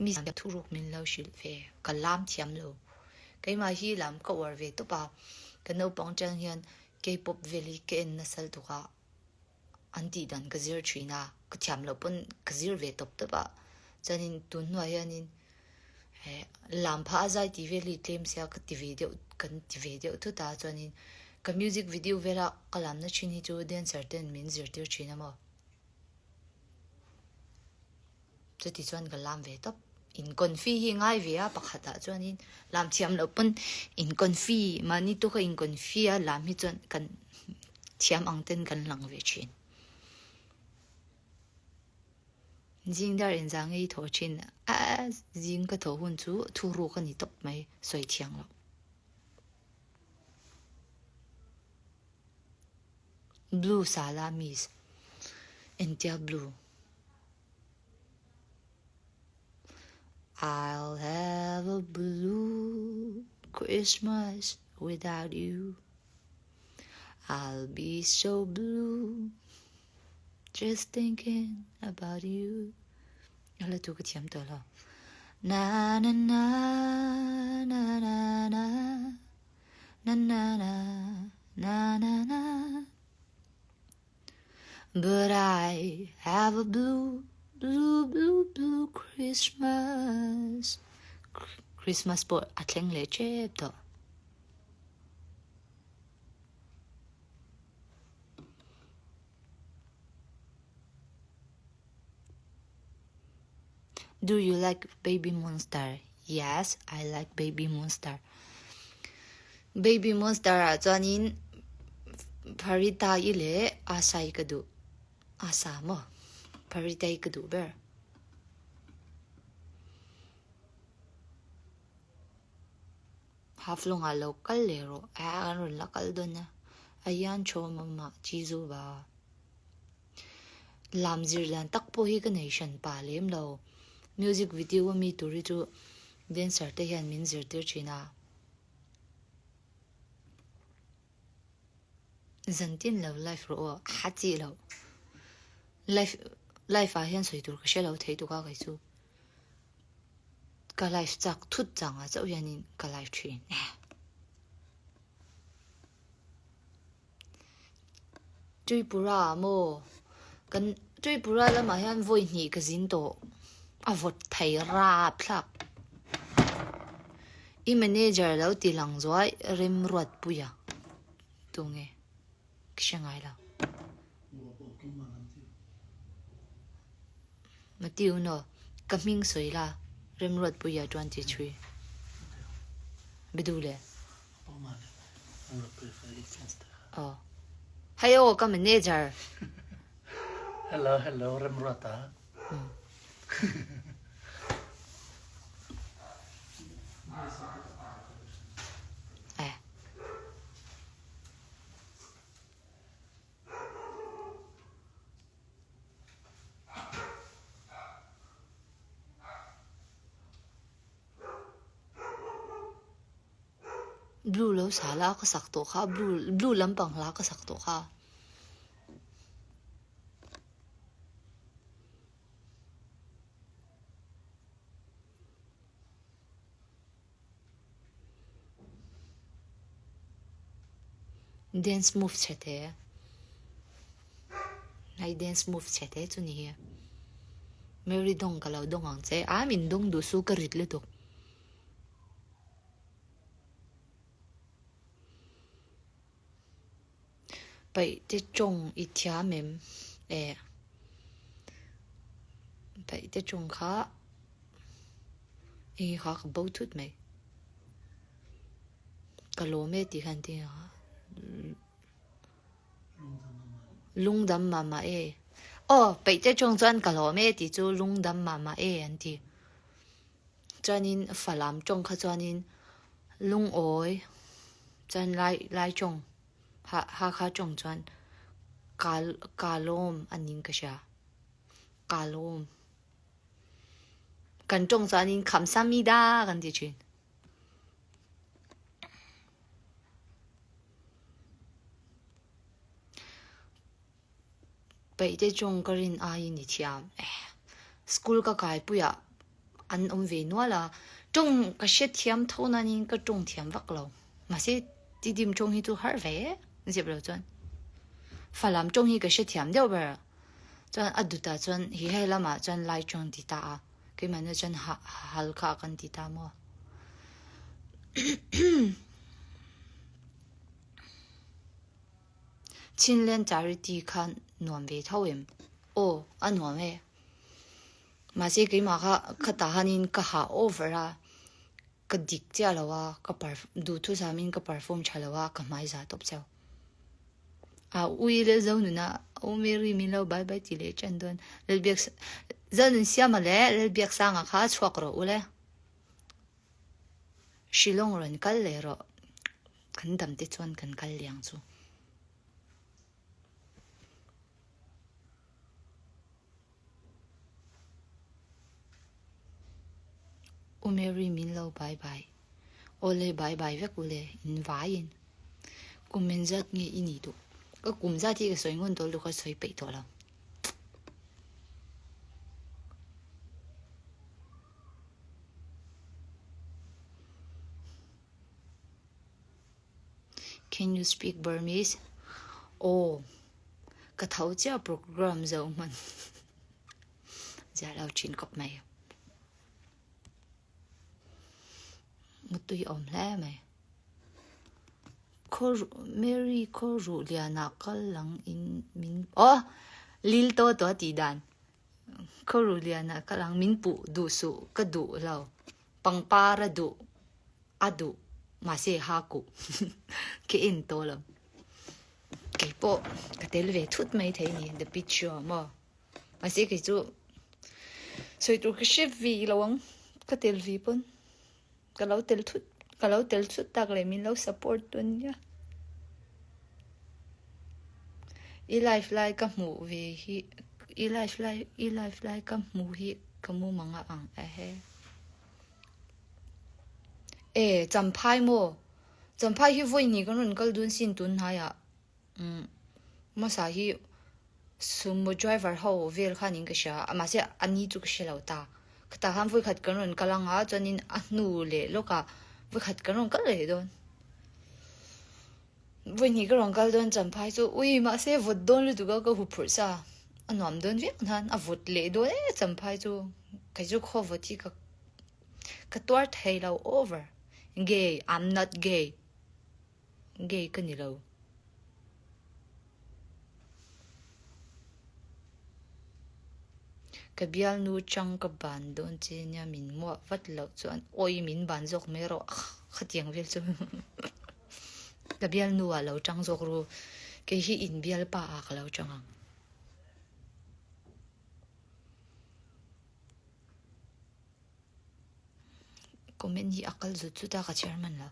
Mi thuruk min lo hrilh ve, ka lam thiam lo. Keimah hi lam ka uar ve tawp a, ka naupang ṭang hian K-pop vel hi ka en nasal tuk a, an tih dan ka zir ṭhin a, ka thiam loh pawn ka zir ve tawp tawp a. Chuanin tun hnuah hianin lam phah a zai tih vel hi tlem sia ka ti ve deuh kan ti ve deuh thut a, chuanin ka music video vela ka lamna ṭhin hi chu dancer ten min zirtir ṭhin a maw. Chuti chuan ka lam ve tawp. In confi hi ngai ve a pakhat ah chuanin lam thiam loh pawn in confi mahni tawka in confi a lam hi chuan kan thiam ang ten kan lang ve thin. Zing dar inzah ngei thawh thin a zing ka thawh hun chu thuruk a ni tawp mai sawi thiang loh. Blue sala miss entia blue. I'll have a blue Christmas without you I'll be so blue just thinking about you A la tu ka thiam tawh lo Na na na na na na na na na na na na But I have a blue, blue, blue, blue Christmas. Christmas pawh a thleng leh tep tawh. Do you like Baby Monster? Yes, I like Baby Monster. Baby Monster ah chuanin Pharita i leh Asa i ka duh. Asa maw? Pharita i ka duh ber. Haflong ah lo kal leh rawh. A kan rawn la kal dawn a. Ayan cho mama chizu ba. Lam zir dan tak pawh hi ka nei hran pah lem lo. Music video a mi tur hi chu dancer te hian min zirtir thin a. Zan tin lo live rawh aw, a chih loh. Live live ah hian sawi tur ka hre lo thei tuk a kei chu. Ka live chak thut chang ah chauh hianin ka live thin. Tripura maw? Kan Tripura lamah hian vawi hnih ka zin tawh. A vawt thei rap thlak. I manager lo ti lang zuai Remruatpuia tunge ka hre ngai lo. Matthew no, ka hming sawi la, Remruatpuia 23. Bidu le. Aw. Hei aw ka manager. Hello, hello, Remruata. Eh. Blue lo sa la ka sak tawh kha blue blue lampang hla ka sak tawh kha. Dance move chhe te Hei dance move chhe te chu ni hi Mary dawng ka lo dawng ang che a min dawng duh su ka rit lutuk. Paih te tawng i thiam em? Eh paih te tawng kha eng kha ka bo thut mai. Ka lawm e tih khan ti a. Lungdam mah mah e. Aw paih te tawng chuan ka lawm e tih chu lungdam mah mah e an ti. Chuanin Falam tawng kha chuanin lungawi chuan lai lai tawng ha Hakha tawng chuan ka kalawm a ning ka hria kalawm kan tawng chuanin khamsamida kan ti thin. Peihte chung ka rin aiin i thiam eh. School ka kai puiah. an awm ve nual a, tawng ka hrethiam tho nain ka tawng thiam vak lo. Mahse Tidim tawng hi chu har ve zep lo chuan Falam tawng hi ka hrethiam deuh ber a, chuan a dutah chuan hi hei lamah chuan Lai tawng ti ta a, keimahni chuan Halkha kan ti ta maw. Chinland Charity kha nuam ve tho em? Aw, a nuam e. Mahse keimah kha khatah hanin ka hah over a, ka dik chiah lo a, ka duhthusamin ka perform tha lo a, ka hmai za tawp cheu. A ui leh Zonuna O Mary min lo bye bye ti leh ṭan dawn. Lalbiak Zonun Siama leh Lalbiaksanga kha chhuak rawh u le. Shillong rawn kal leh rawh. Kan dam te chuan kan kal liang chu. U Mary min lo bye bye. Awle bye bye vek ule in vaiin. Kum min zat nge i ni duh. Ka kum zat hi ka sawi ngun tawh luka sawi peih tawh lo. Can you speak Burmese? Aw, ka tho chiah program zo hman zia lo thin khawp mai. Mutui awm hle mai. Khaw Mary khaw ruh lianah kal lang in min aw lil to to a tih dan. Khaw ruh lianah kal ang min puh duh suh ka duh lo. Pangpar a duh a duh mahse ha kuh ka en tawh lo. Kei pawh ka tel ve thut mai thei ni the picture maw mahse kei chu sawi tur ka hre ve lo ang ka tel ve pawn ka lo tel thut ka lo tel thut tak leh min lo support dawn nia. I live lai ka hmuh ve hi i live lai i live lai ka hmuh hi ka mumang a ang ehe. E Champhai maw? Champhai hi vawi hnih kan rawn kal dun sin tun hnaiah umm hmasa hi sumo driver ho vel khan in ka hria a mahse a ni chu ka hre lo ta. Khatah khan vawi khat kan rawn kal anga chuanin a hnu leh lawkah vawi khat kan rawn kal leh dawn. Vawi hnih ka rawn kal dawn Champhai chu ui mahse vawt dawn lutuk a ka huphurh sa a nuam dawn viau nan a vawt leh dawn e Champhai chu kei chu khaw vawt hi ka ka tuar thei lo over gay I'm not gay gay ka ni lo. Ka bialnu chang ka ban dawn che nia min muah vat loh chuan awi min ban zawk mai rawh khatiang vel chu ka bialnu ah lo chang zawk ru kei hi in bialpa ah ka lo chang ang. Comment hi a kal zut zut a ka chhiar hman lo.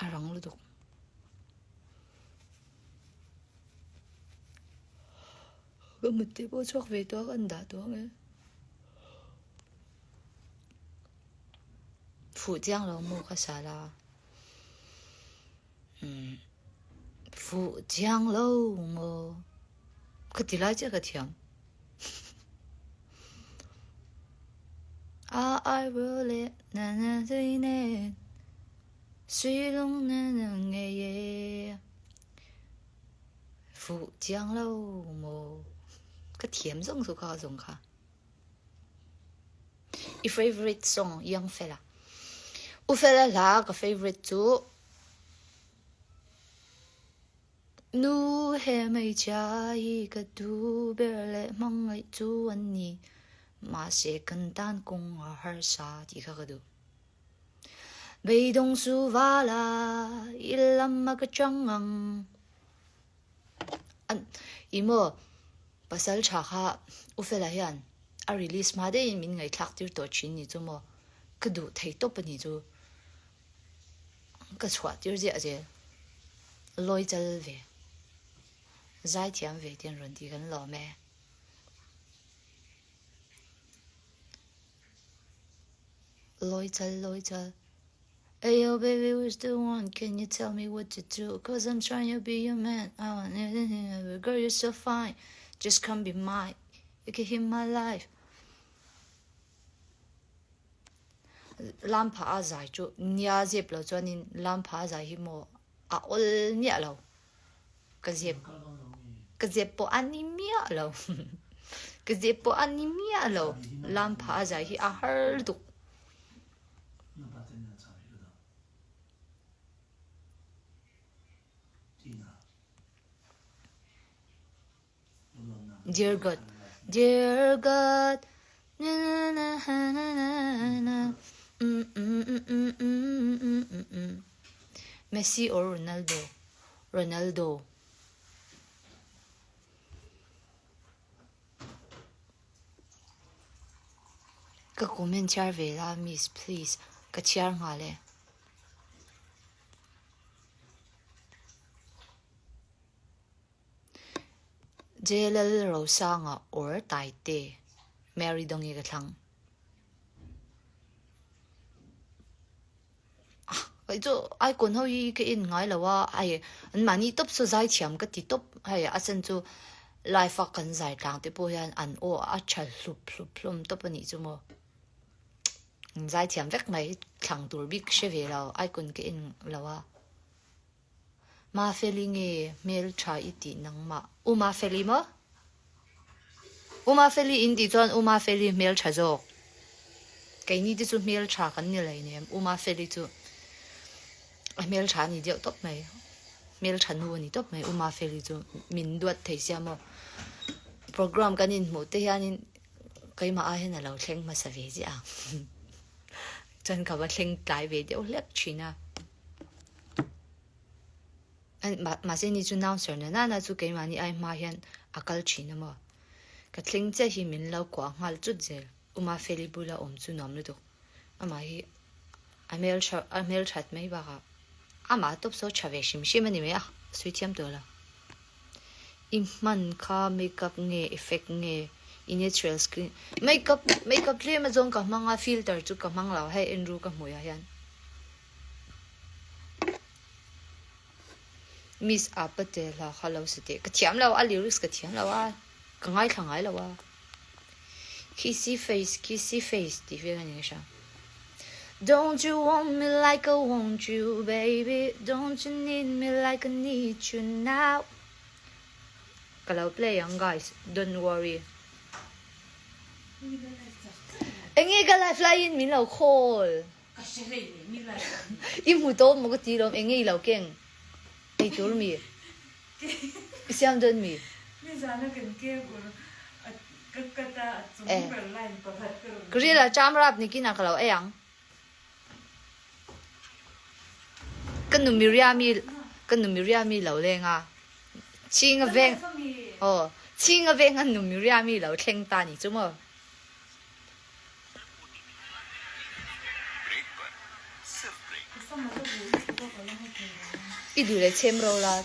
A rang lutuk. Ka mut te pawh chhuak ve tawh a kan dah tawh ang e. Fuh chiang lo maw ka sala. Umm fuh chiang lo maw ka ti lai chiah ka thiam. A I will it na na zui nen sui lung na na nge ye fuh chiang lo maw ka thiam zawng chu kha zawng kha. I favorite song Young Fella. U Fella hla ka favorite chu Nu he hmeichhia hi ka duh ber leh hmangaih chu an ni mahse kan tan kawng a harsa tih kha ka duh. Beidawng su vala i lam a ka chang ang. I maw pasal tha kha U Fela hian a release hma deuhin min ngaihthlak tir tawh thin ni chu maw ka duh thei tawp a ni chu ka chhuah tir ziah zel lawi chal ve zai thiam ve te an rawn ti kan lawm e. Lawi chal lawi chal. Ayo baby who's the one can you tell me what to do cause I'm trying to be your man I want girl you're so fine just come be mine. You give him my life. Lam pha a zai chu nia zep lo chuanin lam pha a zai hi maw a awl miah lo. Ka zep ka zep pawh a ni miah lo. Ka zep pawh a ni miah lo. Lam pha a zai hi a har lutuk. Dear God, Dear God, na na na na na, mm mm mm mm mm mm mm mm. Messi or Ronaldo? Ronaldo. Ka comment chhiar ve la miss please ka chhiar nghal e. J-Lal Rosanga or Taite Mary Dongi ka thlang. Kei chu icon ho hi ka en ngai lo a, hei an mahni tawp saw zai thiam ka ti tawp, hei a chan chu live a kan zai tlang te pawh hian an aw a tha hlup hlup hlawm tawp a nih chu maw. An zai thiam vek mai thlang tur bik hre ve lo icon ka en lo a. Mafeli nge hmeltha i tih nangmah? U Mafeli maw? U Mafeli in tih chuan U Mafeli hmeltha zawk. Keini te chu hmeltha kan ni lei nem. U Mafeli chu a hmeltha a ni deuh tawp mai. Hmeltha nu a ni tawp mai U Mafeli chu min duat thei sia maw. Program kan inhmuh te hianin keimah ah hian a lo thleng hmasa ve ziah a. Chuan ka va thleng tlai ve deuh hlek thin a. Mahse ni chu nau ser na nana chu keimahni ai hma hian a kal thin a maw? Ka thleng chiah hi min lo kuah nghal chut zel. U Mafeli bula awm chu nuam lutuk. Amah hi a hmel tha a hmel that mai bakah amah tawp saw tha ve hrim hrim a ni mai a, a sawi thiam tawh lo. I hman kha makeup nge effect nge i natural skin makeup makeup tlem azawng ka hmang a filter chu ka hmang lo hei en ru ka hmuiah hian. Miss a Patel hla kha lo si teh. Ka thiam lo a lyrics ka thiam lo a ka ngaithla ngai lo a. Kissy face kissy face tih vel a ni ka hria. Don't you want me like I want you baby Don't you need me like I need you now Ka lo play ang guys don't worry. Enge ka live laiin min lo call. Ka hre hlei nei mi lai. I hmu tawp maw ka ti lawm eng nge i lo keng ei tur mi i siam dawn mi. Nizana kan keng ur a ka cut a a chung ber line pakhat ka rawn Ka ril a cham rap nikin ah ka lo ei ang. Ka nu Miriami ka nu Miriami lo leng a Chhinga veng aw Chhinga veng a nu Miriami lo thleng ta ni chu maw. I duh leh chhem ro la.